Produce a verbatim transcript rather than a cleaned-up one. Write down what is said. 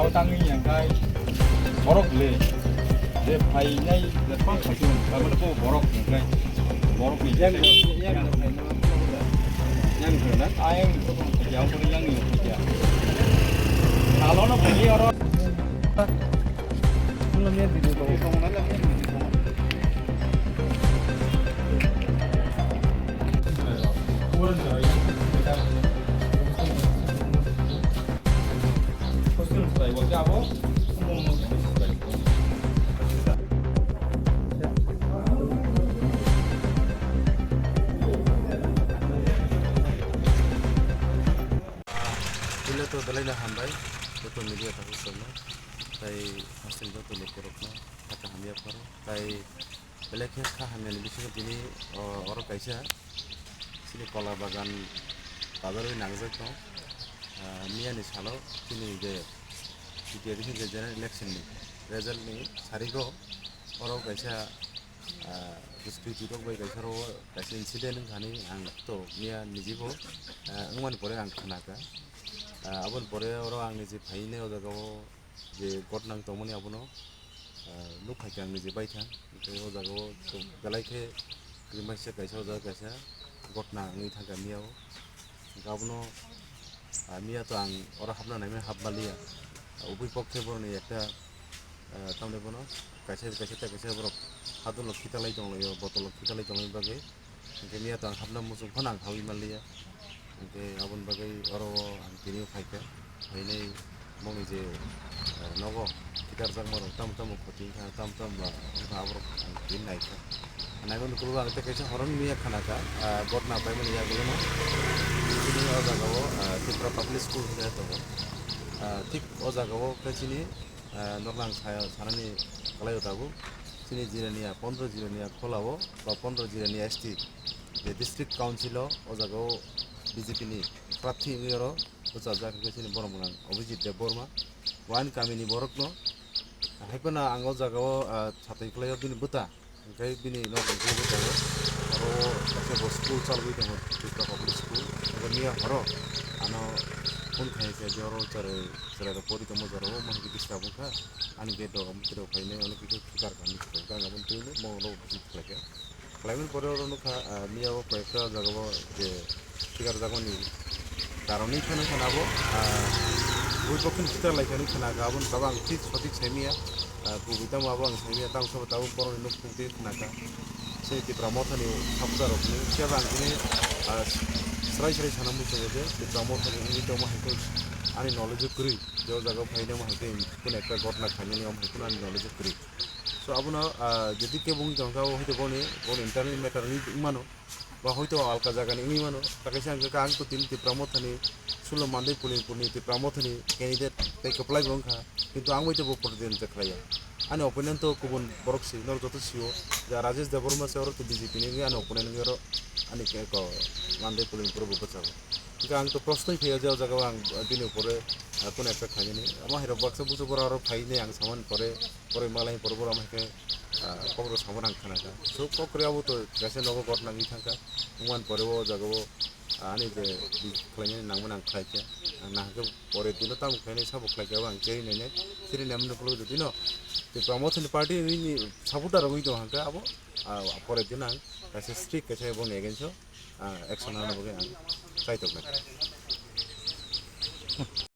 Abo tangwi yang khai borok le je phainai je tong phaikhe tamo ko borok hwnkhai borok ni yang yang phainai yang phainai ayang yang yang yang yang. Alo no phainai oro. Puila to belai no hambai, joto media tabuk tongno, tai hostel joto lokorokno, hata hamya pharo, tai belai khe kha hamyani bisingo tini, o, oro kaisa chini kola bagan bajarwi nangjak tong. Ah, miyani salo chini je B T R ni je general election ni result ni sarigo oro kaisa, ah, disputed rok bai kaisa oro kaisa incident wngkha hinwi ang to miya nijibo, ah, wngmani pore ang khnakha. Ah, aboni pore oro ang niji phainai o jaga o je gotnang tongmani abono, ah, nukphaikha ang niji baithang. Tei o jaga o to belai khe kirimaisa kaisa o jaga kaisa gotna wngwi thangkha miya o. Hwnkhe abono, ah, miya to ang oro hapna naimani hapmaliya. Ubui kok khe boroni ekta, ah, tamni bono kaisa kaisa tei kaisa borok hadolo khitalai tonglaio, botolo khitalai tonglaini bagwi. Hwnkhe miya to ang hapna muchung phano ang habwi manliya. Hwnkhe aboni bagwi oro ang tini phaikha. Phainai bongni je, eh, nogo khitarjakmarok tamo tamo khoti wngkha, tamo tamo ba wngkha, aborok ang tini naikha. Naimani ukologo ang tei kaisa horoni miya khanakha, ah, gotna paimani yagulono. Tini o jagao, ah, Tripura Public School hinwi tongo. Ah, thik o jagao khe chini, ah, norokno ang sa-, sanani kwlaio tabuk. Chini Jirania, pondro Jirania kholao ba pondro Jirania S T, je District Council o, o jagao B J P ni prarthi wngwi oro bwchajak hwnkhe chini borok mwnang Abhijit Debbarma. Bo ani kamini borokno, haiphano ang o jagao, ah, satwi kwlaio bini bwta, hwnkhe bini nok hwnkhe bo tongo. Oro kaisa bo school chalogwi tongo, Tripura Public School. Abo miya horo ano phone khaikha je oro chwrai, chwrairok pori tongma jorao, omo hai khe disturb wngkha. Ani gate rok omo twi rok phainai, ono kisa thikar kha, nukha, gana bo twi mo rok visit khlaikha. Khlaimani pore oro nukha, ah, miya o koi ekta jaga o je thikar jakmani karon wngkha, nukha na abo, ah, bui pokhin thikar laikha, nukha na abo, abo tabuk ang thik sothik saimanya, ah, kubui tamo abo ang saimanya, tamo sabo tabuk borokni nukhung twi khnakha. Chini Tipra Mothani supporter rokni phiya ba ang chini, ah, srai srai sana muchungo je Tipra Mothani wngwi tongma hai khe ani knowledge o kwrwi, je o jaga o phainai omo hai khe kunu ekta gotna khainani omo hai kunu ani knowledge o kwrwi. So abono, ah, jodi kebo wngwi tongkha, o hoito boni, boni internal matter wngwi mano, ba hoito alka jagani wngwi mano, ta kaisa hwnkhe ang to tini Tipra Mothani, Sulo Mandai Pulimpurni Tipra Mothani candidate tei kwplai bo wngkha, kintu ang bai to bo protidondi khlaiya. Ani opponent to kubun borok si, norok joto sio, ja Rajesh Debbarma se oro to B J P ni wngwi ani opponent wngwi oro ani ke ko Mandai Pulimpur bo bwchago. Hingke ang to proshno phaiya je o jaga o ang bini upore, ah, kunu ekta khainani. Amo hai rok baksa bujo bora aro phainai ang samani pore, pore malai pore bora hai khe, ah, kok rok samani ang khanakha. So kok rok abo to kaisa nogo gotna wngwi thangkha. Wngmani pore o jaga o, ah, ani je di khlainani nangmani ang khlaikha. Ang nahakhe pore dino tamo khlainai sabo khlaikha abo ang cheri nainai. Cheri naimani ukulok dino Tipra Mothani party ni supporter rok wngwi tongkha abo, ah, pore dino ang kaisa strict kaisa boni against o ah, action nana bagwi ang kaitok nai.